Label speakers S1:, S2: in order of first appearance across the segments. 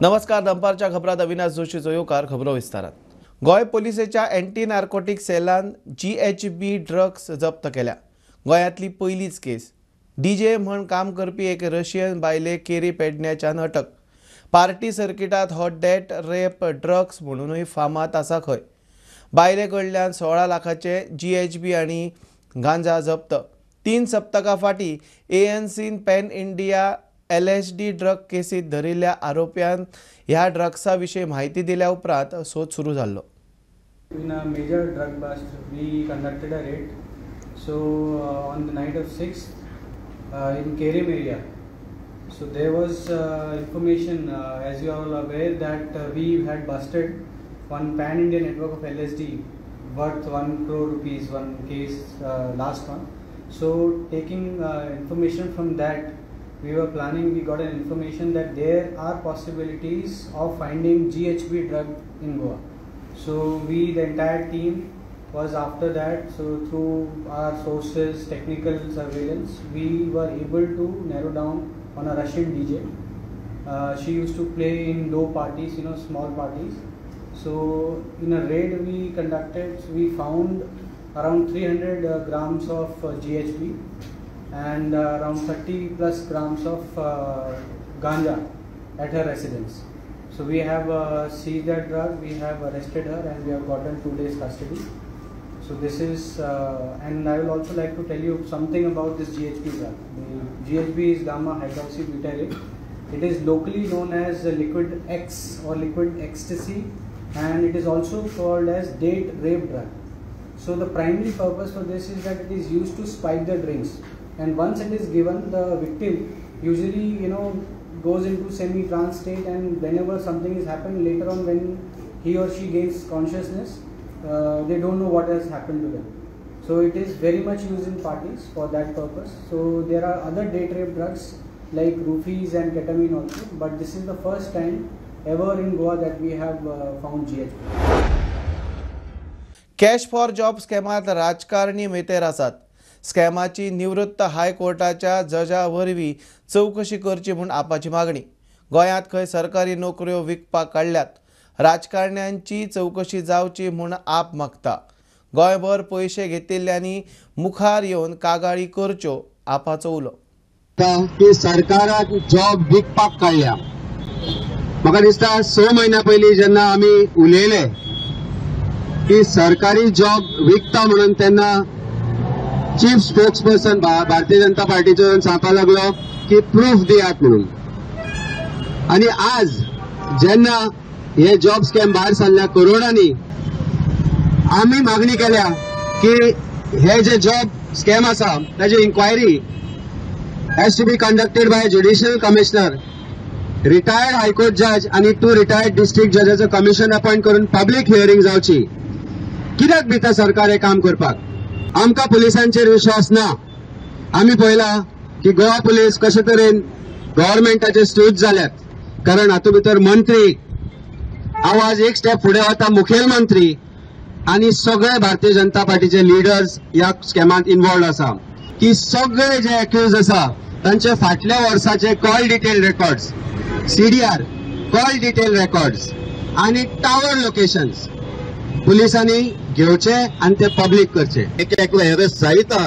S1: नमस्कार, दनपारच्या खबरात अविनाश जोशीचो येवकार. खबरो विस्तारात. गोंय पोलिसेच्या एंटी नार्कोटिक सेलान GHB drugs जप्त केल्या. गोंयांतली पयलीच केस. डीजे म्हण काम करपी एक रशियन बायले केरी पेडण्याच्यान अटक. पार्टी सर्किटात हो डेट रेप ड्रग्स म्हणूनय फामाद आसा खंय. बायले कडल्यान 16 लाखाचे GHB आनी गांजा जप्त. 3 सप्तकां फाटीं ANCन पॅन इंडिया LSD drug केसीत धरिल्ल्या आरोप्यान ह्या ड्रग्सा विशीं म्हायती दिल्या उपरांत सोद सुरू जाल्लो.
S2: In a major drug bust, we conducted a raid. So on the night of 6th in Kerim area, so there was information, as you all are aware, that we had busted one pan-India network of LSD worth 1 crore rupees, one case last month. So taking information from that, we were planning, we got an information that there are possibilities of finding GHB drug in Goa. So we, the entire team, was after that. So through our sources, technical surveillance, we were able to narrow down on a Russian DJ. She used to play in low parties, you know, small parties. So in a raid we conducted, we found around 300 grams of GHB and around 30 plus grams of ganja at her residence. So we have seized that drug, we have arrested her, and we have gotten 2 days custody. So this is, and I will also like to tell you something about this GHB drug. The GHB is gamma hydroxybutyrate. It is locally known as liquid X or liquid ecstasy, and it is also called as date rape drug. So the primary purpose for this is that it is used to spike the drinks, and once it is given, the victim usually, you know, goes into semi-trance state, and whenever something is happened later on, when he or she gains consciousness, they don't know what has happened to them. So it is very much used in parties for that purpose. So there are other date rape drugs like roofies and ketamine also, but this is the first time ever in Goa that we have found GHB.
S1: Cash for job स्कॅमात राजकारणी मेतेर आसात. स्कॅमाची निवृत्त हायकोर्टाच्या जजा वरवीं चवकशी करची म्हूण Apache मागणी. गोंयांत खंय सरकारी नोकऱ्यो विकपाक काडल्यात. राजकारण्यांची चवकशी जावची म्हूण आप मागता. गोंयभर पयशे घेतिल्ल्यांनी मुखार येवन कागाळी करच्यो, आपाचो उलो.
S3: की सरकाराक जॉब विकपाक काडल्या. म्हाका दिसता 6 म्हयन्या पयलीं जेन्ना आमी उलयले की सरकारी जॉब विकता म्हणून, तेन्ना chief spokes person Bharatiya Janata पार्टीचो सांगपाक लागलो की प्रूफ दियात म्हणून. आनी आज जेन्ना हे जॉब स्कॅम भायर सरल्या करोडांनी, आमी मागणी केल्या की हे जे जॉब स्कॅम आसा ताची inquiry has to be conducted by judicial commissioner, retired high court जज आनी 2 रिटायर्ड डिस्ट्रिक्ट जजाचो कमिशन अपॉइंट करून पब्लीक हियरिंग जावची. कित्याक भिता सरकार हें काम करपाक? आमकां पुलिसांचेर विश्वास ना. आमी पळयला की गोवा पुलीस कशे तरेन गव्हर्मेंटाचे स्टूज जाल्यात, कारण हातूंत भितर मंत्री आवाज एक स्टेप फुडें वता, मुखेलमंत्री आनी सगळे भारतीय जनता पार्टीचे लिडर्स ह्या स्कॅमांत इन्वॉल्व आसा. की सगळे जे एक्यूज आसा तांचे फाटल्या वर्साचे call detail records, CDR call detail records आनी टावर लोकेशन्स पुलिसांनी घेवचे आनी ते पब्लीक करचे.
S4: एक एकलो हॅरेस जायता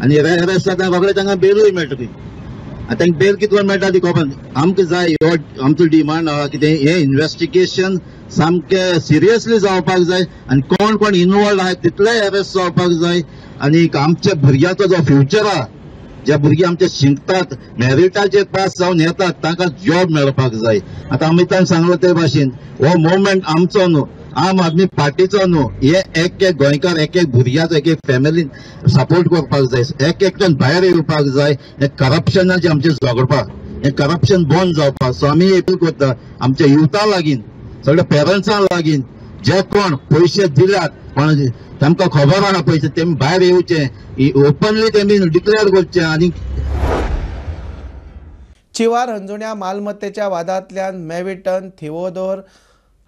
S4: आनी हॅरेस जाता रोखडे तांकां बेलूय मेळटा ती. आनी तांकां बेल कितलो मेळटा ती खबर आमकां जाय. हो आमचो डिमांड आहा कितें हें इन्वेस्टिगेशन सामकें सिरियसली जावपाक जाय आनी कोण कोण इनवॉल्व आहा तितलेय अरेस्ट जावपाक जाय. आनी आमच्या भुरग्याचो जो फ्युचर आहा, जे भुरगीं आमचे शिकतात, मेरिटाचेर पास जावन येतात, तांकां जॉब मेळपाक जाय. आतां अमितान सांगलो ते भाशेन हो मुवमेंट आमचो न्हू, आम आदमी पार्टीचो न्हू, हे एक एक गोंयकार, एक एक भुरग्याचो, एक एक फॅमिलीन सपोर्ट करपाक जाय, एक एकट्यान भायर येवपाक जाय. हे करप्शनाचें आमचें झगडपाक, हें करप्शन बंद जावपाक. सो आमी एपील करता आमच्या युथा लागीं, सगळ्या पेरंट्सां लागीं, जे कोण पयशे दिल्यात कोण तांकां खबर आहा पयशे, तेमी भायर येवचे, ओपनली तेमी डिक्लेअर करचे. आनी
S1: चिवार हंजुण्या मालमत्तेच्या वादांतल्यान मेविटन थिओदोर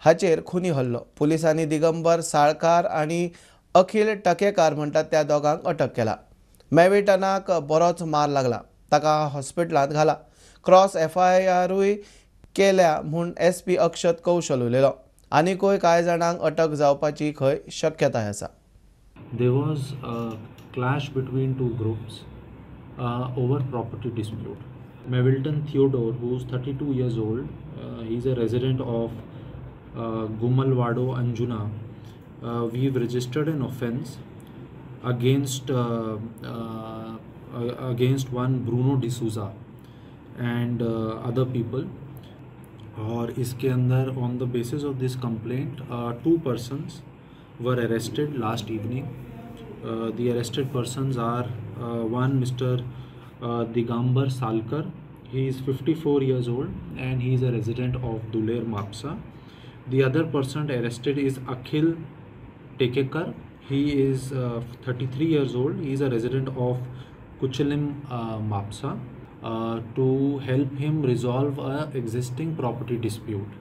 S1: हाचेर खुनी हल्लो. पुलिसांनी दिगंबर साळकार आनी अखिल टकेकार म्हणटात त्या दोगांक अटक केला. मेविटनाक बरोच मार लागला, ताका हॉस्पिटलांत घाला. क्रॉस एफआयआरूय केल्या म्हूण एसपी अक्षत कौशल उलयलो. आनीकूय कांय जाणांक अटक जावपाची खंय शक्यताय आसा.
S5: There was a clash between two groups over property dispute. Mevilton Theodore, who is 32 years old, he is a resident of Gumalwado, Anjuna. We've registered an offence against one Bruno D'Souza and other people. और इसके अंदर on the basis of this complaint, 2 persons were arrested last evening. The arrested persons are one Mr. Digambar Salkar. He is 54 years old and he is a resident of Duler, Mapsa. The other person arrested is Akhil Tekekar. He is 33 years old. He is a resident of Kuchalim, Mapsa, to help him resolve a existing property dispute.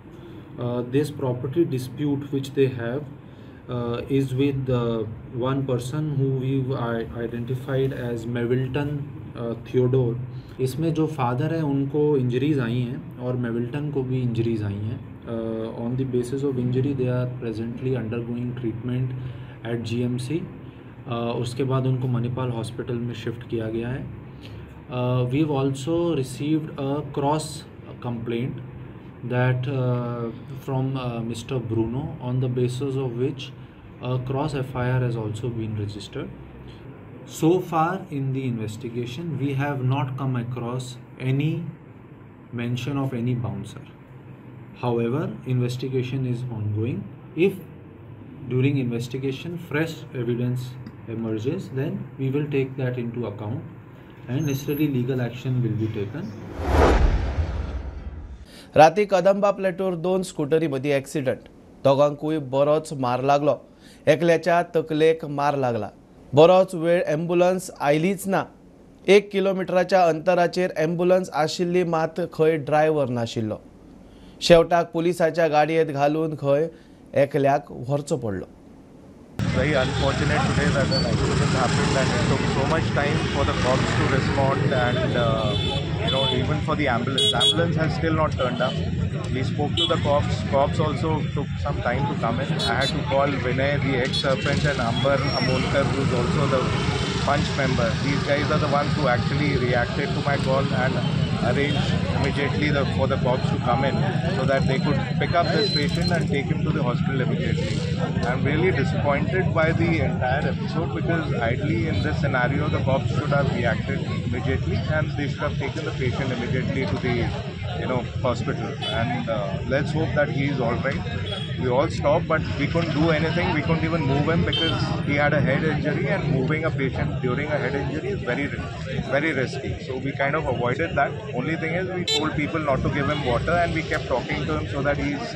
S5: This property dispute which they have is with one person who we've identified as Mevilton Theodore. इसमें जो father है उनको injuries आई हैं और मेविल्टन को भी injuries आई हैं. On the basis of injury they are presently undergoing treatment at GMC. उसके बाद उनको Manipal hospital में शिफ्ट किया गया है. We have also received a cross complaint that from Mr. Bruno, on the basis of which a cross FIR has also been registered. So far in the investigation, we have not come across any mention of any bouncer. However, investigation is ongoing. If during investigation fresh evidence emerges, then we will take that into account and necessary legal action will be taken.
S1: राती कदंबा प्लेटूर 2 स्कूटरी मदीं accident. दोगांकूय बरोच मार लागलो. एकल्याच्या तकलेक मार लागला. बरोच वेळ ॲम्ब्युलन्स आयलीच ना. 1 किलोमिटराच्या अंतराचेर ॲम्ब्युलन्स आशिल्ली मात खंय ड्रायव्हर नाशिल्लो. शेवटाक पुलिसाच्या गाडयेंत घालून खंय एकल्याक व्हरचो पडलो.
S6: Very unfortunate today that an accident happened and it took so much time for the cops to respond and you know, even for the ambulance. Ambulance has still not turned up. We spoke to the cops. Cops also took some time to come in. I had to call Vinay, the ex-serpent, and Ambar Amonkar, who's also the punch member. These guys are the ones who actually reacted to my call and arranged immediately for the cops to come in so that they could pick up this patient and take him to the hospital immediately. I'm really disappointed by the entire episode because ideally in this scenario the cops should have reacted immediately and they should have taken the patient immediately to the hospital. And let's hope that he is all right. We all stopped, but we couldn't do anything. We couldn't even move him because he had a head injury, and moving a patient during a head injury is very, very risky. So we kind of avoided that. Only thing is we told people not to give him water, and we kept talking to him so that he's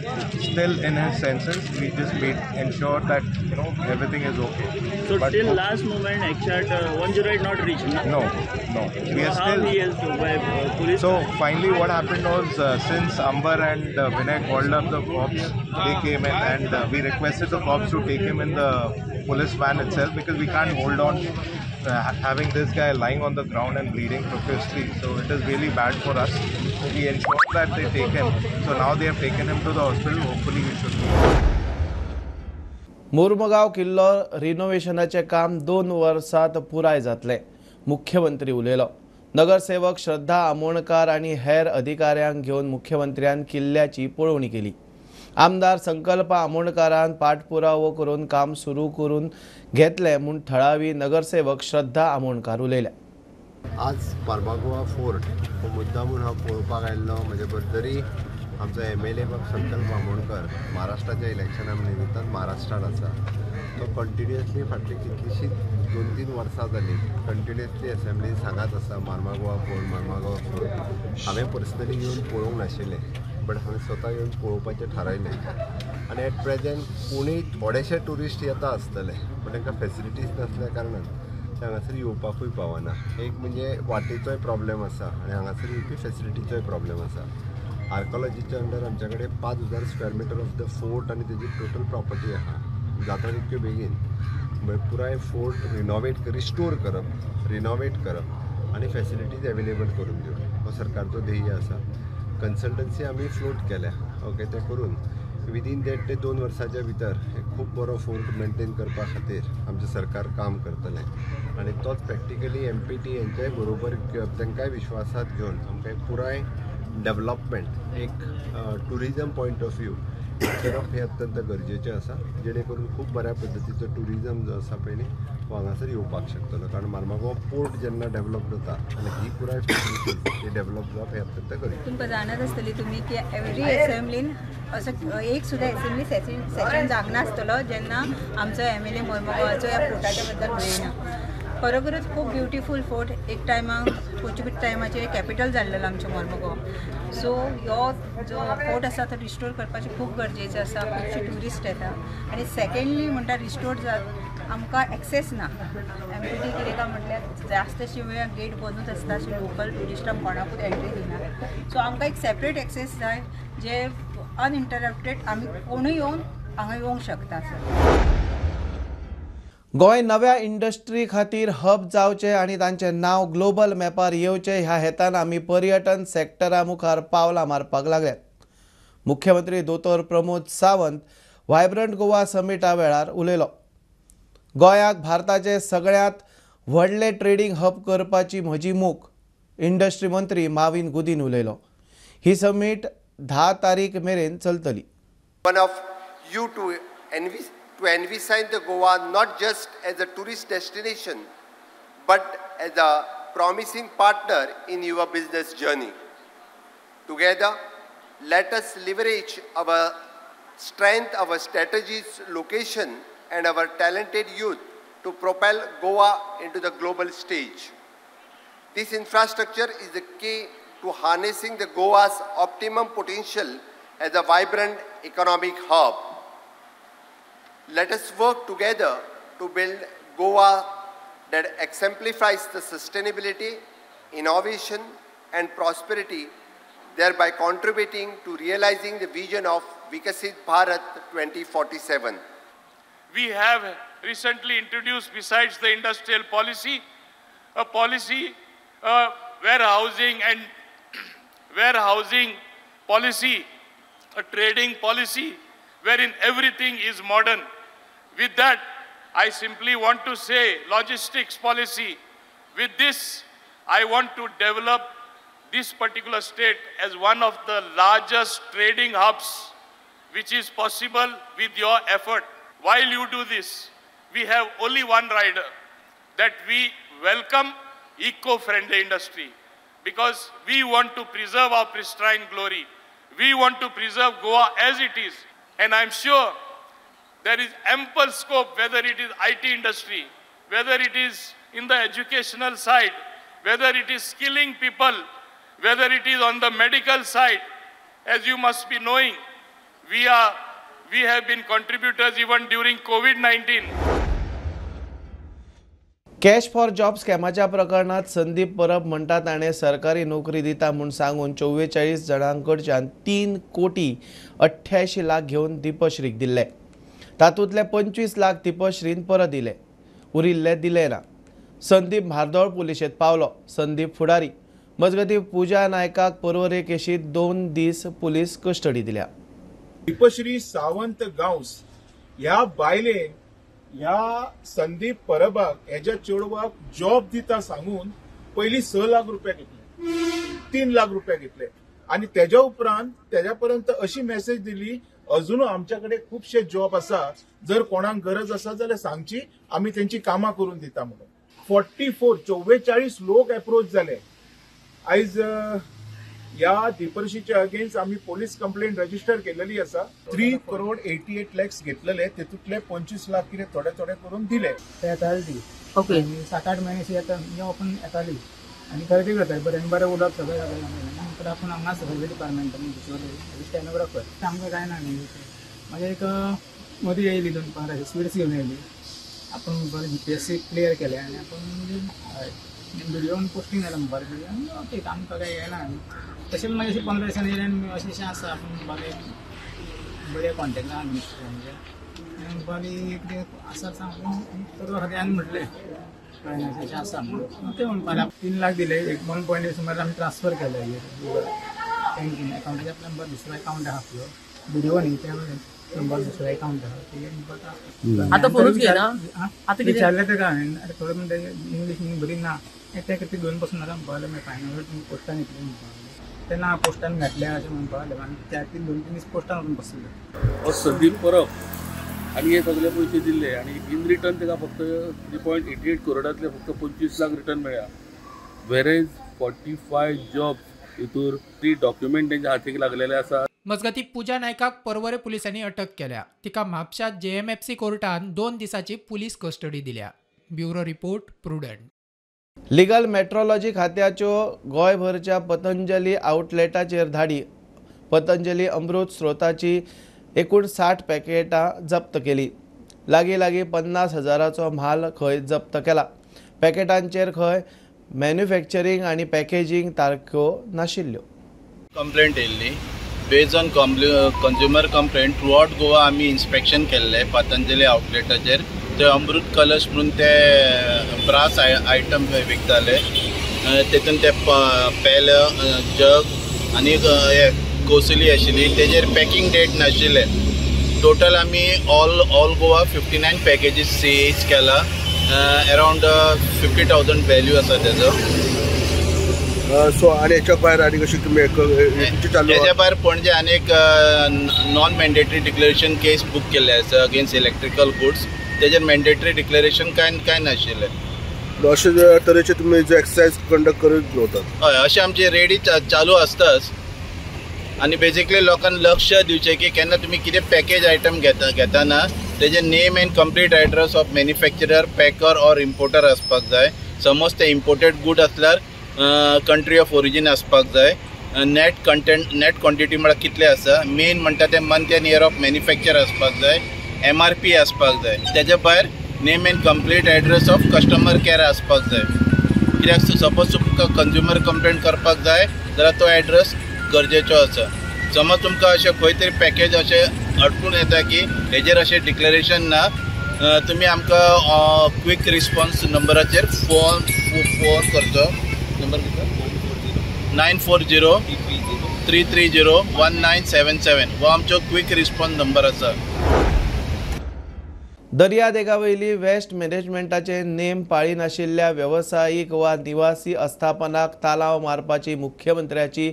S6: still in his senses. We just made ensure that everything is okay.
S7: So
S6: but
S7: till last moment, exact 108 not reached.
S6: No, no. We are still.
S7: How he has to by police?
S6: So finally, what happened was since Ambar and Vinay called up the cops, they came in and we requested the cops to take him in the police van itself because we can't hold on having this guy lying on the ground and bleeding profusely. So it is really bad for us. So we ensured that they take him. So now they have taken him to the hospital. Hopefully he should be.
S1: Mormugao किल्लो रिनोव्हेशनाचें काम 2 वर्सांत पुराय जातलें, मुख्यमंत्री उलयलो. नगरसेवक श्रद्धा आमोणकार आनी हेर अधिकाऱ्यांक घेवन मुख्यमंत्र्यान किल्ल्याची पळोवणी केली. आमदार संकल्प आमोणकारान पाठपुरावो करून काम सुरू करून घेतले म्हूण थळावी नगरसेवक श्रद्धा आमोणकार उलयल्या.
S8: आज मार्मागोवा फोर्ट हो मुद्दा म्हूण हांव पळोवपाक आयिल्लो. म्हजे बरोबरी आमचो MLA बाब संकल्प आमोणकर महाराष्ट्राच्या इलेक्शना निमित्तान महाराष्ट्रान आसा. तो कंटिन्युअसली फाटली कितलीशीं 2-3 वर्सां जालीं कंटिन्युअसली एसेंब्लीन सांगत आसा मार्मागोवा फोर्ट, मार्मागोवा फोर्ट. हांवें पर्सनली येवन पळोवंक नाशिल्लें, बट हांवें स्वता येवन पळोवपाचें थारायलें. आनी एट प्रेजेंट कोणूय थोडेशे ट्युरिस्ट येता आसतले, पूण तांकां फेसिलिटीज नासल्या कारणान ते हांगासर येवपाकूय पावना. एक म्हणजे वाटेचोय प्रॉब्लेम आसा आनी हांगासर येवपी फेसिलिटीचोय प्रॉब्लेम आसा. आर्कोलॉजीच्या अंडर आमच्या कडेन 5000 square metre of the fort आनी तेजी टोटल प्रॉपर्टी आहा. जाता तितक्यो बेगीन म्हणजे पुराय फोर्ट रिनोवेट रिस्टोर करप, रिनोवेट करप आनी फेसिलिटीज एवेलेबल करून दिवप हो सरकारचो ध्येय आसा. कन्सल्टन्सी आमी फ्लोट केल्या. ओके, तें करून विदीन 1.5 ते 2 वर्साच्या भितर एक खूब बरो फोर्ट मेंटेन करपा खातीर आमचें सरकार काम करतलें आनी तोच प्रॅक्टिकली एमपीटी हेंच्याय बरोबर तांकांय विश्वासात घेवन आमकां एक पुराय डेवलपमेंट एक टुरिजम पॉयंट ऑफ व्यू करप हें अत्यंत गरजेचें आसा, जेणे करून खूब बऱ्या पद्दतीचो टुरिजम जो आसा पळय न्ही तो हांगासर येवपाक शकतलो. कारण मार्मागोवा पोर्ट जेन्ना डेवलप जाता आनी ही पुराय फॅसिलिटीज डेवलप जावप हें अत्यंत गरजेचें.
S9: तुमकां जाणत आसतली तुमी की एवरी एसेंब्लीन असो एक सुद्दां एसेंब्ली सेशन जागनासतलो जेन्ना आमचो एमएलए मर्मगोवाचो ह्या फोर्टाच्या बद्दल उलयना. खरोखरच खूब ब्युटिफूल फोर्ट, एक टायमाक पोर्चुगीज टायमाचेर कॅपिटल जाल्लेलो आमचें मर्मगोवा. सो हो जो फोर्ट आसा तो रिस्टोर करपाचें खूब गरजेचें आसा. खुबशे ट्युरिस्ट येता आनी सेकेंडली म्हणटा रिस्टोर आमकां एक्सेस ना. एमपीटी कितें काय म्हटल्यार जास्तशी वेळ गेट बंदूच आसता, अशें लोकल ट्युरिस्टांक कोणाकूच एंट्री दिना. सो आमकां एक सेपरेट एक्सेस जाय जे अनइंटरप्टेड आमी कोणूय येवन हांगा येवंक शकता. सर,
S1: गोंय नव्या इंडस्ट्री खातीर हब जावचें आनी तांचें नांव ग्लोबल मॅपार येवचें ह्या हेतान आमी पर्यटन सेक्टरा मुखार पावलां मारपाक लागल्यात. मुख्यमंत्री दोतोर प्रमोद सावंत व्हायब्रंट गोवा समिटा वेळार उलयलो. गोंयाक भारताचें सगळ्यांत व्हडलें ट्रेडींग हब करपाची म्हजी मोख, इंडस्ट्री मंत्री माविन गुदीन उलयलो. ही समीट 10 तारीख मेरेन चलतली.
S10: One of you to envisage the Goa not just as a tourist destination but as a promising partner in your business journey. Together, let us leverage our strength, our strategies, location and our talented youth to propel Goa into the global stage. This infrastructure is the key to harnessing the Goa's optimum potential as a vibrant economic hub. Let us work together to build Goa that exemplifies the sustainability, innovation and prosperity, thereby contributing to realizing the vision of Vikasit Bharat 2047.
S11: We have recently introduced, besides the industrial policy, a policy, warehousing and warehousing policy, a trading policy, wherein everything is modern. With that, I simply want to say logistics policy. With this, I want to develop this particular state as one of the largest trading hubs, which is possible with your effort. While you do this, we have only one rider, that we welcome eco-friendly industry, because we want to preserve our pristine glory. We want to preserve Goa as it is. And I'm sure there is ample scope, whether it is IT industry, whether it is in the educational side, whether it is skilling people, whether it is on the medical side. As you must be knowing, we have been contributors even during COVID-19.
S1: Cash for job स्कॅमाच्या प्रकरणात संदीप परब म्हणटा ताणें सरकारी नोकरी दिता म्हूण सांगून 44 जाणां कडच्यान 3,88,00,000 घेवन दीपश्रीक दिल्ले. तातूंतले 25 लाख दीपश्रीन परत दिले, उरिल्ले दिले ना. संदीप म्हार्दोळ पुलिशेंत पावलो. संदीप फुडारी. मजगतीं पूजा नायकाक पर्वरे केशींत 2 दीस पुलीस कस्टडी दिल्या.
S12: दीपश्री सावंत गांवस ह्या बायलेन ह्या संदीप परबाक हेज्या चेडवाक जॉब दिता सांगून पयली 6 लाख रुपया घेतले, 3 लाख रुपया घेतले आनी तेज्या उपरांत तेज्या पर्यंत अशी मेसेज दिली, अजून आमच्या कडेन खुबशे जॉब आसा, जर कोणाक गरज आसा जाल्यार सांगची, आमी तेंची कामां करून दिता म्हणून. 44 लोक एप्रोच जाले. आयज ह्या दीपश्रीच्या अगेन्स्ट आमी पोलीस कंप्लेंट रजिस्टर केलेली आसा. 3,88,00,000 घेतलेले, तेतूंतले 25 लाख कितें थोडे थोडे करून दिले.
S13: ते येताली ती ओके 7-8 महिने येता आपण येताली आनी खरेदी करताली, बरें बरें उलोवप सगळें जातालें. नंतर आपूण हांगा सगळे डिपार्टमेंटान स्टेनोग्राफर, आमकां कांय ना न्ही. मागीर एक मदीं येयली 2-15 स्वीट्स घेवन येयली, आपूण बरें GPSC clear केलें आनी आपूण बिडिओन पोस्टींग जालें म्हणपाक लागली. आनी ओके आमकां कांय येना न्ही. तशेंच मागीर अशें 15 दिसांनी येयलें आनी अशें अशें आसा, आपूण बरें बरें कॉन्टेक्टान आहा मिनिस्टर म्हणजे बरें कितें आसा सांगून करपा खातीर आनी म्हटलें कळ्ळें अशें अशें आसा म्हणून. ते म्हणपाक 3 लाख दिले, 1.1 सुमार आमी ट्रान्सफर केले. बँकेन अकावंटाच्या प्लंबर दुसरो अकावंट आहा आपलो बिडिओ न्ही त्या प्लंबर दुसरो अकावंट आहा तेजेर.
S14: आतां फोनूच घेयना. आतां कितें
S13: विचारलें तेका हांवें, आरे थोडो म्हणटा इंग्लीश बरी ना, ते खातीर घेवन बसून नाका म्हणपाक लागलें. फायनल तुमी पोस्टान येतले म्हणपाक लागलें, तेन्ना पोस्टान घातल्या अशें म्हणपाक लागलें आनी 4-3 2-3 दीस पोस्टान वचून बसले.
S15: हो संदीप परब आनी हे सगळे पयशे दिल्ले आनी इन रिटर्न ताका फक्त 3.88 करोडांतले फक्त 25 लाख रिटर्न मेळ्ळ्या. वेरेज 45 जॉब्स हितूर ती डॉक्युमेंट तेंच्या हातीक लागलेले आसा.
S16: मजगती पूजा नायकाक पर्वरे पुलिसांनी अटक केल्या. तिका म्हापशा JMFC कोर्टान 2 दिसांची पुलीस कस्टडी दिल्या. Bureau report, Prudent.
S1: Legal metrology खात्याच्यो गोंयभरच्या पतंजली आउटलेटाचेर धाडी. पतंजली अमृत स्रोताची एकूण 60 पॅकेटां जप्त केली. लागीं लागीं 50,000चो म्हाल खंय जप्त केला. पॅकेटांचेर खंय मॅन्युफॅक्चरींग आनी पॅकेजींग तारख्यो नाशिल्ल्यो.
S17: कंप्लेंट येयल्ली based on consumer complaint throughout Goa आमी इन्स्पेक्शन केल्लें पतंजली आउटलेटाचेर. ते अमृत कलश म्हणून ते ब्रास आयटम विकताले, तेतून ते पेल जग आनी कोसली आशिल्ली, तेजेर पॅकिंग डेट नाशिल्लें. टोटल आमी ऑल गोवा 59 पॅकेजीस सीज केला. अरावंड 50,000 व्हॅल्यू आसा तेजो.
S18: सो आनी हेच्या भायर आनी कशी तुमी हेच्या
S17: भायर पणजे आनी एक non mandatory declaration case book केल्ले आसा अगेन्स्ट इलेक्ट्रिकल गुड्स. तेजेर मॅन्डेटरी डिक्लेरेशन कांय कांय नाशिल्लें.
S18: अशे तरेचे तुमी जे एक्सरसायज कंडक्ट करीत रावतात?
S17: हय, अशें आमचे रेडी चालू आसताच. आनी बेजिकली लोकांक लक्ष दिवचें की केन्ना तुमी कितें पॅकेज आयटम घेताना तेजें name and complete address of manufacturer, packer or importer आसपाक जाय. समज ते इम्पोर्टेड गूड आसल्यार कंट्री ऑफ ओरिजीन आसपाक जाय. नॅट कंटेंट नॅट क्वॉन्टिटी म्हळ्यार कितले आसा, मेन म्हणटा ते month and year of manufacture आसपाक जाय, MRP आसपाक जाय. तेज्या भायर name and complete address of customer care आसपाक जाय. कित्याक सपोज तुमकां कंज्युमर कंप्लेंट करपाक जाय जाल्यार तो एड्रेस गरजेचो आसा. समज तुमकां अशें खंय तरी पॅकेज अशें अडकून येता की हेजेर अशें डिक्लेरेशन ना, तुमी आमकां क्विक रिस्पॉन्स नंबराचेर फोन करचो. नंबर कितलो? 940-330 1977 हो आमचो क्विक रिस्पॉन्स नंबर आसा.
S1: दर्यादेगावयली वेस्ट मॅनेजमेंटाचे नेम पाळिनाशिल्ल्या वेवसायीक वा निवासी आस्थापनाक तालाव मारपाची मुख्यमंत्र्याची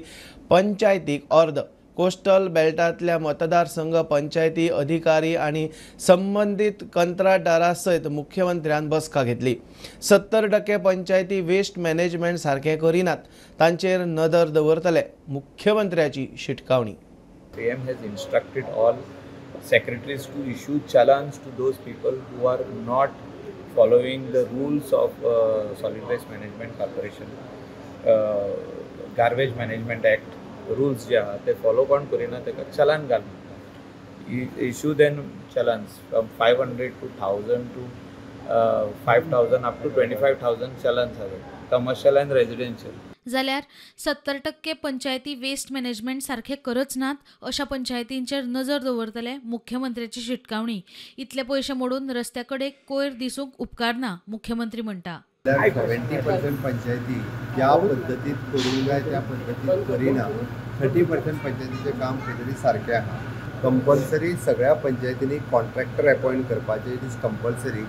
S1: पंचायतीक ऑर्द. कोस्टल बेल्टांतल्या मतदारसंघ पंचायती अधिकारी आनी संबंदीत कंत्राटदारा सयत मुख्यमंत्र्यान बसका घेतली. 70% पंचायती वेस्ट मॅनेजमेंट सारकें करिनात, तांचेर नदर दवरतले, मुख्यमंत्र्याची शिटकावणी.
S19: PM has instructed all secretaries to issue challans to those people who are not following the rules of Solid Waste Management Corporation, Garbage Management Act rules जे आहा ते फॉलो कोण करिना ताका चलन घाल म्हणटा. Issue then challans from 500 to 1000 to 5000 up to 25,000 challans आसा commercial and residential.
S20: जाल्यार 70% पंचायती वेस्ट मॅनेजमेंट सारखे करच नात अशा पंचायतींचेर नजर दवरतले, मुख्यमंत्र्याची शिटकावणी. इतले पयशे मोडून रस्त्या कडेन कोयर दिसूंक उपकारना, मुख्यमंत्री म्हणटा.
S8: 70% पंचायती ज्या पद्दतीत करूंक जाय त्या पद्दतीत करिना. 30% पंचायतीचें काम खंय तरी सारकें आहा. कंपल्सरी सगळ्या पंचायतींनी कॉन्ट्रॅक्टर अपॉयंट करपाचें, it is compulsory.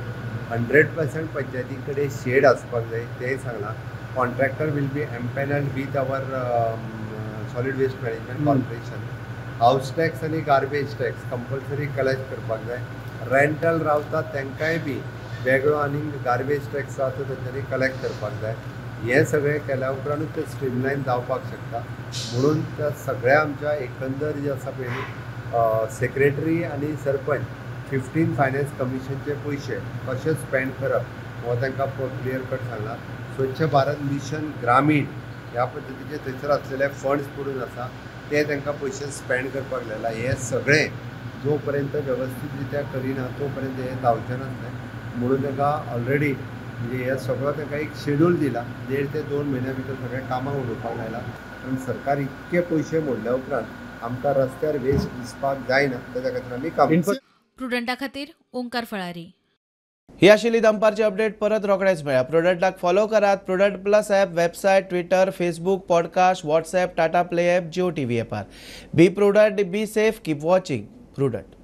S8: 100% पंचायती कडेन शेड आसपाक जाय तेंय सांगलां. Contractor will be empanelled with our solid waste management corporation. House tax आनी गार्बेज टॅक्स कंपल्सरी कलेक्ट करपाक जाय. रेंटल रावता तांकांय बी वेगळो आनी गार्बेज टॅक्स आसा तो तेंच्यांनी कलेक्ट करपाक जाय. हें सगळें केल्या उपरांतूच तें स्ट्रीमलायन जावपाक शकता. म्हणून त्या सगळ्या आमच्या एकंदर जे आसा पळय सेक्रेटरी आनी सरपंच 15 फायनान्स कमिशनचे पयशे कशे स्पेंड करप हो तांकां क्लियर कट सांगला. स्वच्छ भारत मिशन ग्रामीण ह्या पद्दतीचे थंयसर आसलेले फंड्स पडून आसा ते तांकां पयशे स्पेंड करपाक लायला. हें सगळें जो पर्यंत वेवस्थीत रित्या करिना तो पर्यंत हें जावचें नासलें. म्हणून तांकां ऑलरेडी म्हणजे हें सगळो तांकां एक शेड्यूल दिला. 1.5 ते 2 म्हयन्या भितर सगळें कामां उडोवपाक लायलां. कारण सरकार इतके पयशे मोडल्या उपरांत आमकां रस्त्यार वेस्ट दिसपाक जायना, तेज्या खातीर आमी काम.
S20: प्रुडंटा खातीर ओंकार फळारी.
S1: ही आशिल्ली दनपारची अपडेट. परत रोखडेच मेळया. प्रुडंटाक फॉलो करात. Prudent plus app, website, Twitter, Facebook, podcast, WhatsApp, Tata Play app, Jio TV ॲपार. Be prudent, be safe, keep watching Prudent.